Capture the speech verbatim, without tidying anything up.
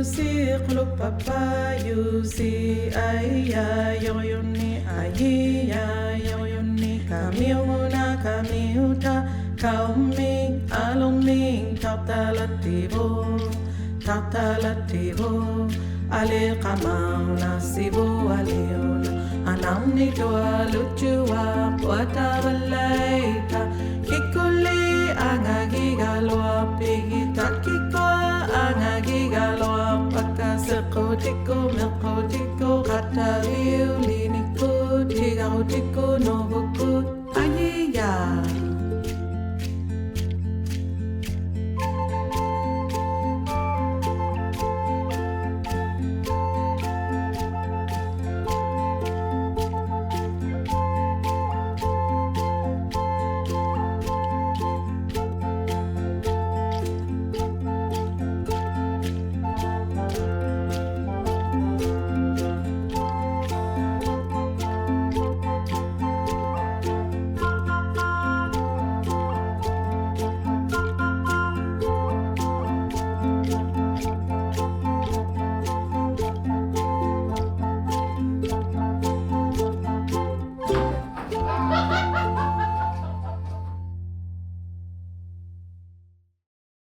ᔫᓯ ᖁᓗᒃᐸᒃᐸᔫᓯ ᐊᐃᔭᔪᕐᔪᓂ ᐊᔨᔭᔪᕐᔪᓂ ᑲᒥᐅᒧᓇ ᑲᒥᐅᑕ ᑲᐅᒻᒥᒃ ᐊᓗᒻᒥᒃ ᑕᖅᑕᓚᑎᕗᖅ ᑕᖅᑕᓚᑎᕗᖅ ᐊᓕᖃᒪᐅᓇ ᓯᕗᐊᓕᐅᓇ ᐊᓇᒻᒥᑐᐊᓗᒃᑐᐊᖅ ᐅᐊᑕᕙᓪᓚᐃᑕ ᑭᒃᑯᓪᓕ ᐊᖓᒋᒐᓗᐊᖅ ᐱᒋᑕ ᑭᒃᑯᐊ ᐊᖓᒋᒐᓗᐊᖅ ᐸᒃᑲ ᓯᖅᑯᑎᒃᑯᑦ ᒥᖅᑯᑎᒃᑯᑦ ᖃᑦᑕᕆᐅᓕᓂᒃᑯᑦ ᑎᒐᕈᑎᒃᑯᑦ ᓄᕗ